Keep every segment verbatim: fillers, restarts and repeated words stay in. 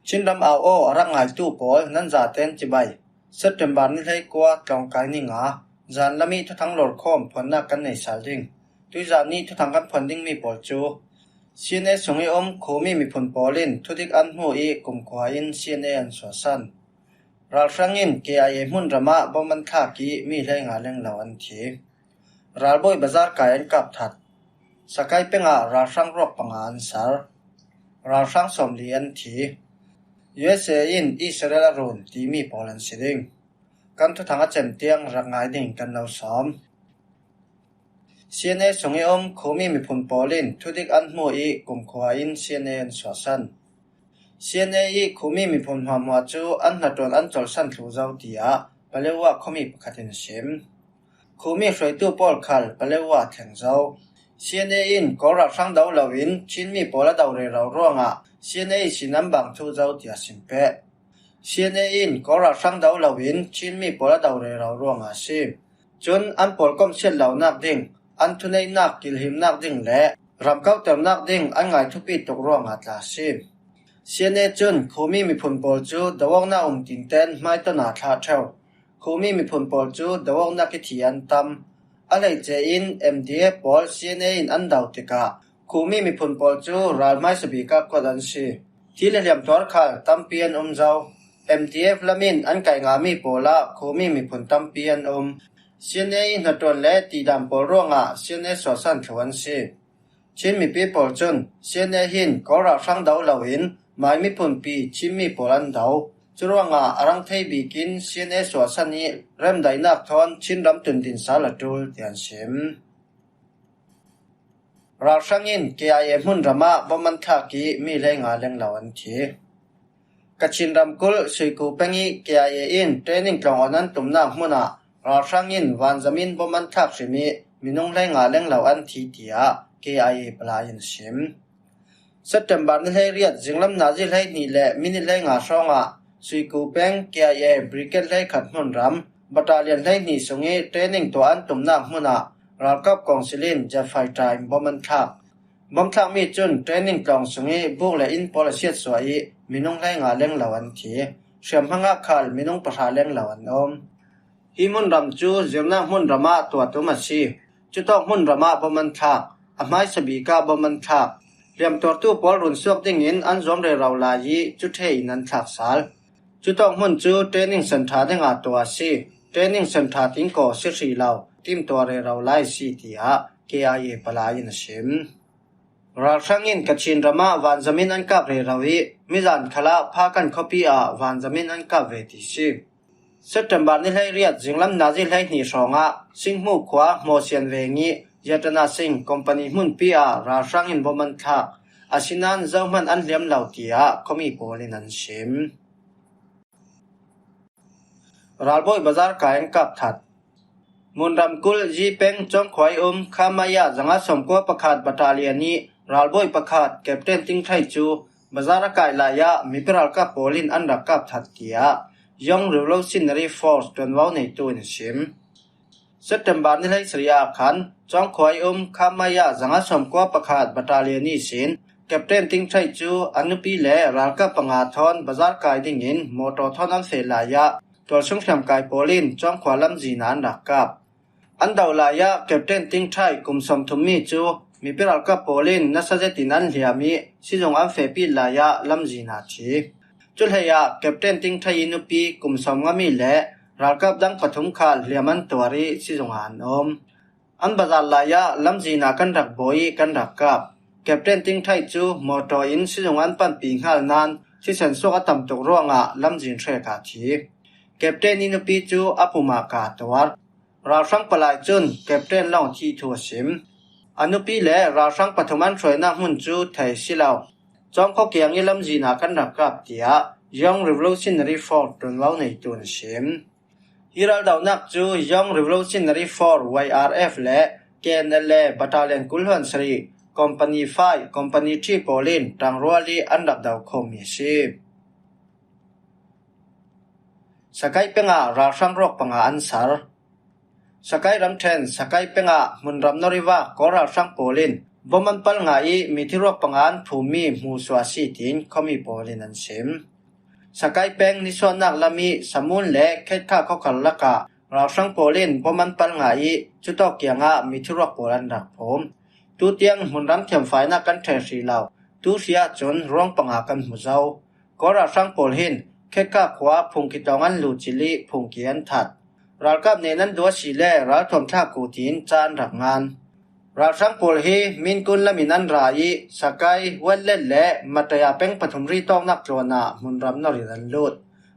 Chinram au aw a rak ngaitu pawl nan zaten cibai. September ni hleikua tlawngkai ni nga, zan lam i thuthang lawrkhawm phuannak kan nei sal ding. Tuizan ni thuthang kan phuan dingmi pawl cu C N A sung i um Khumi miphun pawl in thudik an hmu i kumkhua in C N A an suahsan. Ralhrang in K I A hmunram ah bom an thlak i mi hleinga lenglo an thi. Ralbawi bazar kai an kap that. Sakai peng ah ralhrang ruak panga an sar. Ralhrang sawmli an thi. U S A in Israel a run timi pawl an si ding. Kan thuthang a cem tiang rak ngai ding kan lo sawm. C N A sung i um Khumi miphun pawl in thudik an hmu i kumkhua in C N A an suahsan. C N A i Khumi miphun hmuahhmuah cu an hnaṭuan an colhsan thluh zo, tiah Paletwa khuami pakhat in a sim. Khumi hruaitu pawl khal Paletwa thleng zo. C N A in Kawl ralhrang do loin Chinmi pawl a do rero ruangah C N A ihsin an bang thu zo, tiah sim peh. C N A in Kawl ralhrang do loin Chinmi pawl a do rero ruangah a si. Cun an pawl komsiat lonak ding, an thuneihnak kilhimnak ding le ram kauternak ding an ngai thupi tuk ruangah tla a si. C N A cun Khumi miphun pawl cu do awknak um tinten hmaiton ah thlah ṭheu. Khumi miphun pawl cu do awknak i thi an tam. A hleice in M D F pawl C N A in an do tikah Khumi miphun pawl cu ral hmaisa bik ah kuat an si. Thi le hliamtuar khal tampi an um zo. M D F lam in an kaih ngami pawl ah Khumi miphun tampi an um. C N A i hnaṭuan le tihdam pawl ruangah C N A suahsan thluh an si. Chin mipi pawl cun C N A hin Kawl ralhrang do loin mai miphunpi Chinmi pawl an do. Curuangah a rang thei bikin C N A suahsan i remdaihnak thawn Chinram tundin sal a ṭul, tiah an sim. Ralhrang in K I A hmunram ah bom an thlak i mi hleinga lenglo an thi. Kachin ramkulh Suiku peng i K I A in training tlawng on an tumnak hmun ah ralhrang in vanzam in bom an thlak hrim i minung hleinga lenglo an thi, tiah K I A palai in a sim. September ni hleiriat zinglam nazi hleihnih le minit hleinga hrawngah Suiku peng K I A Brigade hleikhat hmunram battalion hleihnih sung i training tuah an tumnak hmun ah ralkap kawngsil in jet fighter in bom an thlak. Bom thlakmi cun training tlawng sung i buk le inn pawl a siatsuah i minung hleinga lenglo an thi. Hriamhmang ah khal minung pahra lenglo an um. Hi hmunram cu zirnak hmunram ah tuah tum a si. Cutawk hmunram ah bom an thlak. A hmaisa bik ah bom an thlak. Hliamtuartu pawl runsuak dingin an zuam rero lai i cuṭhe in an thlak sal. Cutawk hmun cu training centre dingah tuah a si. Training centre tingkaw si hrih lo, timtuah rero lai a si, tiah K I A palai in a sim. Ralhrang in Kachin ram ah vanzam in an kap rero i mizan khalah Phakan khuapi ah vanzam in an kap ve ti si. September ni hleiriat zinglam nazi hleihnih hrawngah Singhmu khua Hmawsian veng i Yatana Singh company hmunpi ah ralhrang in bom an thlak. Asinain zohman an hliam lo, tiah khuami pawl in an sim. Ralbawi bazar kai an kap that. Munram kulh Yi peng Cawngkhua i um Khamaya zanga sawmkua pakhat battalion i ralbawi pakhat Captain Tingthai cu bazar a kai lai ah mipi ralkap pawl in an rak kap that, tiah Young Revolutionary Force ṭuanvo neitu in a sim. September ni hleisarih ah khan Cawngkhua i um Khamaya zanga sawmkua pakhat battalion ihsin Captain Tingthai cu a nupi le ralkap panga thawn bazar kai dingin mawtaw thawn an feh lai ah tualsung hriamkai pawl in Cawngkhua lamzin ah an rak kap. An do lai ah Captain Tingthai kum sawmthum mi cu mipi ralkap pawl in nasa zetin an hliam i sizung an fehpih lai ah lamzin ah thi. Cuhlei ah Captain Tingthai i nupi kum sawmnga mi le ralkap dang pathum khal hliam an tuar i sizung ah an um. An bazar lai ah lamzin ah kan rak bawi i kan rak kap. Captain Tingthai cu mawtaw in sizung an panpi hngal nain thisen suak a tam tuk ruangah lamzin hrek ah thi. Captain i nupi cu a pum ah ka tuar. Ralhrang palai cun Captain lawng thih thu a sim. A nupi le ralhrang pathum an hruainak hmun cu thei si lo. Cawngkhaw kiang i lamzin ah kan rak kap, tiah Young Revolutionary Force ṭuanvo neitu in a sim. Hi raldohnak cu Young Revolutionary Force, Y R F, le K N L A Battalion kul hluan sarih, Company five, Company three pawl in ṭangrual i an rak do khomi a si. Sakai peng ah ralhrang ruak panga an sar. Sakai ramṭhen Sakai peng ah hmunram nawrivak Kawl ralhrang pawl in bom an palh ngah i mithi ruak panga an phummi hmuhsuah a si, tiin khuami pawl in an sim. Sakai peng nisuannak lam i Samun le Khetkha khawkar lakah ralhrang pawl in bom an pal ngah i cutawk kiangah mi thuruak pawl an rak phum. Tutiang hmunram thiamfainak kan ṭheh hrih lo. Tu hri ahcun ruang panga kan hmu zo. Kawl ralhrang pawl hin Khetkha khua phungki tawng an luh cil i phungki an that. Ralkap nen an duh a si le ralthuam thlak uh tiin ca an rak ngan. Ralhrang pawl hi Minkun lam in an ra i Sakai, Wanlet le Mataya peng pathum ri tawknak tluan ah hmunram nawr in an lut.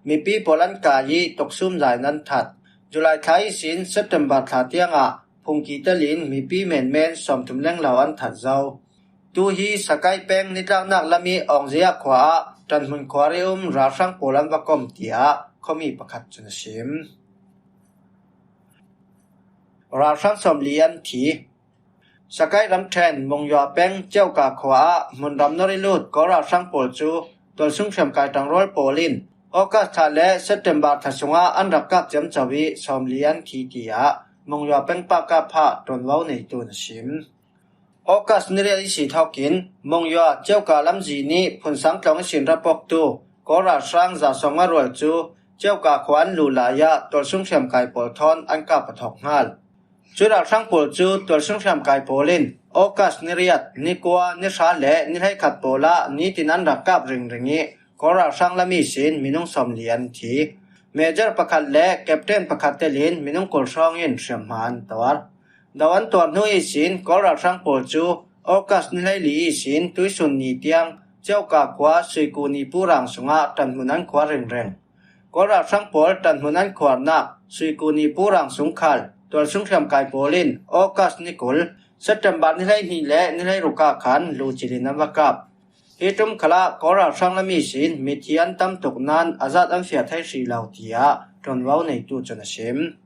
Mipi pawl an kai i toksum za in an that. July thla ihsin September thla tiangah phungki telin mipi menmen sawmthum lenglo an that zo. Tu hi Sakai peng nitlaknak lam i Awngzia khua ah ṭanhmun khuar i um ralhrang pawl an va kom, tiah khuami pakhat cun a sim. Ralhrang sawmli an thi. Sakai ramṭhen Mungyua peng Ceuka khua ah hmunram nawr i lut Kawl ralhrang pawl cu tualsung hriamkai ṭangrual pawl in August thla le September thla sungah an rak kap ciamco i sawmli an thi, tiah Mungyua peng pakap phah ṭuanvo neitu in a sim. August ni riat ihsi thawkin Mungyua Ceuka lamzin i Phunsang tlawng ihsin ra pawktu Kawl ralhrang za sawmnga rual cu Ceuka khua an luh lai ah tualsung hriamkai pawl thawn an kap a thawk hngal. Cu ralhrang pawl cu tualsung hriamkai pawl in August ni riat, ni kua, ni hra le ni hleikhat pawl ah nitin an rak kap ringring i Kawl ralhrang lam ihsin minung sawmli an thi. Major pakhat le captain pakhat telin minung kul hrawng in hriamhma an tuar. Do an tuar hnu ihsin Kawl ralhrang pawl cu August ni hleili ihsin tuisun ni tiang Ceuka khua Suiku ni purang sungah ṭanhmun an khuar ringring. Kawl ralhrang pawl ṭanhmun an khuarnak Suiku ni purang sung khal tualsung hriamkai pawl in August ni kul, September ni hleihnih le ni hleiruk ah khan luh cil in an va kap. Hi ṭum khalah Kawl ralhrang lam ihsin mithi an tam tuk nain a zat an fiah thei hrih lo, tiah ṭuanvo neitu cun a sim.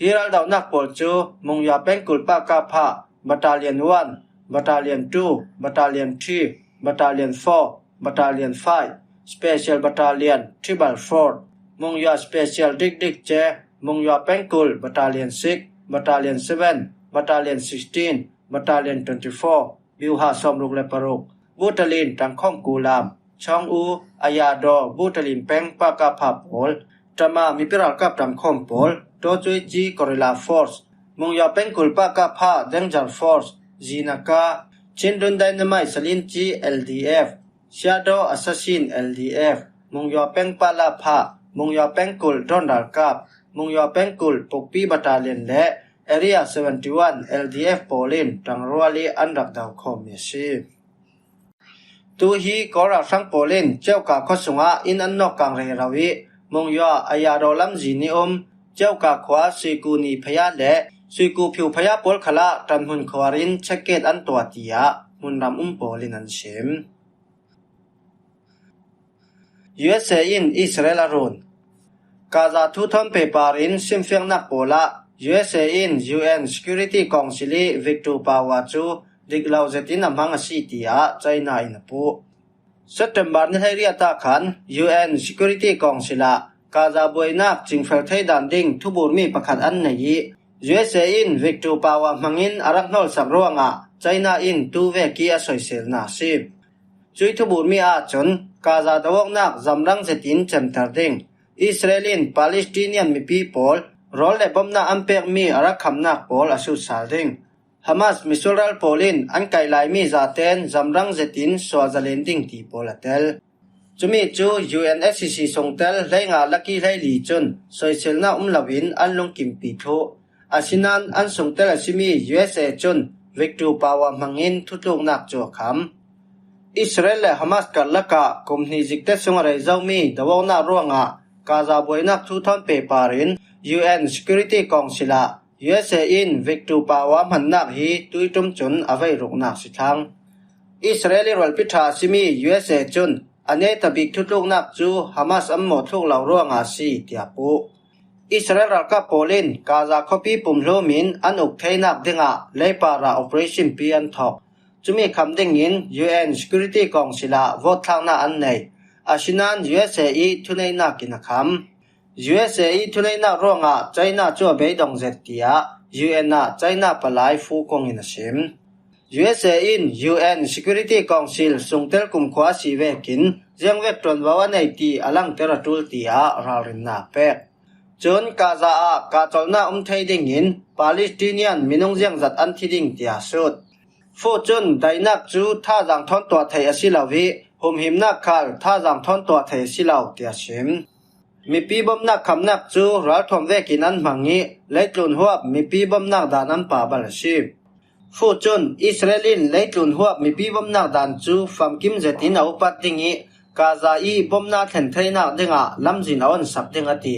Hi raldohnak pawl cu Mungyua pengkulh pakap phah Battalion one, Battalion two, Battalion three, Battalion four, Battalion five, Special Battalion triple four, Mungyua Special Dikdik Ce, Mungyua pengkulh Battalion six, Battalion seven, Battalion sixteen, Battalion twenty-four, Biuha sawmruk le paruk, Butalin ṭangkhawm kulam, Chawng U, Ayado, Butalin peng pakap phah pawl, Tama mipi ralkap ṭangkhawm pawl, Tawcuici Guerrilla Force, Mungyua pengkulh pakap phah Danger Force, Zinaka, Chin Dun Dynamite Salinci L D F, Shadow Assassin L D F, Mungyua peng pakap phah, Mungyua pengkulh drone ralkap, Mungyua pengkulh Pukpi Battalion le Area seventy-one L D F pawl in ṭangrual i an rak do khawmmi a si. Tu hi Kawl ralhrang pawl in Ceuka khua sungah inn an nawk kang rero i Mungyua Ayado lamzin i um Ceuka khua Suiku ni phaya le Suiku phiu phaya pawl khalah ṭanhmun khuar in checkgate an tuah, tiah hmunram um pawl in an sim. U S A in Israel a run. Gaza thu thawn pehpar in simfiangnak pawl ah U S A in U N Security Council i veto power cu dik lo zetin a hmang a si, tiah China in a puh. September ni hleiriat ah khan U N Security Council ah Gaza buainak cingfel thei dan ding thuburmi pakhat an nei i U S A in veto power hmangin a rak hnawlsak ruangah China in tu vek i a soiselnak a si. Cui thuburmi ahcun Gaza do awknak zamrang zetin cemter ding, Israel in Palestinian mipi pawl rawl le bomnak an pekmi a rak khamnak pawl a sut sal ding, Hamas misulral pawl in an kaih laimi zaten zamrang zetin sual zalen ding ti pawl a tel. Cumi cu U N S C C sungtel hleinga laki hleili cun soiselnak um loin an lungkimpi thluh. Asinain an sungtel a simi U S A cun veto power hmangin thutluknak cu a kham. Israel le Hamas karlak ah kum hnih zikte sung a rei zomi do awknak ruangah Gaza buainak thu thawn pehpar in U N Security Council ah U S A in veto power hmannak hi tuiṭum cun a veiruknak si thlang. Israel i rualpi ṭha a simi U S A cun a netabik thutluknak cu Hamas an mawhthluk lo ruangah a si, tiah puh. Israel ralkap pawl in Gaza khuapi pumhlum in an uk theinak dingah leipar ah operation pi an thawk. Cumi kham dingin U N Security Council ah vote thlaknak an nei. Asinain U S A i thuneihnak in a kham. U S A i thuneihnak ruangah China cu a beidong zet, tiah U N ah China palai Fu Kung in a sim. U S A in U N Security Council sungtel kumkhua a si vekin ziangvek ṭuanvo a nei ti a langter a ṭul, tiah ralrinna a pek. Cun Gaza ah kahcolhnak um thei dingin Palestinian minung ziangzat an thi ding, tiah a sut. Fu cun daihnak cu thazaang thawn tuah theih a si lo i humhimnak khal thazaang thawn tuah theih a si lo, tiah a sim. Mipi bomnak khamnak cu ralthuam vekin an hmang i leitlun huap mipi bomnak dan an pah bal a si. Fu cun Israel in leitlun huap mipi bomnak dan cu famkim zetin a upat ding i Gaza i bomnak thlen theinak dingah lamzin a onsak ding a ti.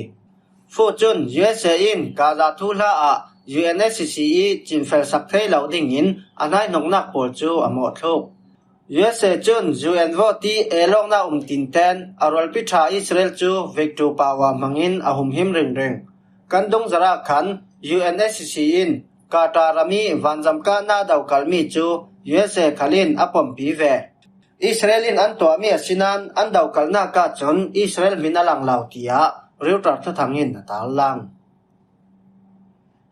Fu cun U S A in Gaza thuhla ah U N S C i cinfelsak thei lo dingin a hnaihnoknak pawl cu a mawhthluk. U S A cun U N vawt i elawknak um tinten a rualpi ṭha Israel cu victory power hmangin a humhim ringring. Kan dungzarh ah khan U N S C in Qatar ram i vanzamkah na dokalhmi cu U S A khal in a pompi ve. Israel in an tuahmi a si nain an dokalhnak ahcun Israel hmin a lang lo, tiah Reuters thuthang in a tarlang.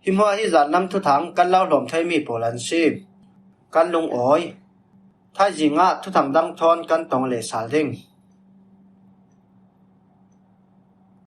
Hi hmuah hi zanlam thuthang kan lo hlawm theimi pawl an si. Kan lungawi. Thaizing ah thuthang dang thawn kan tong leh sal ding.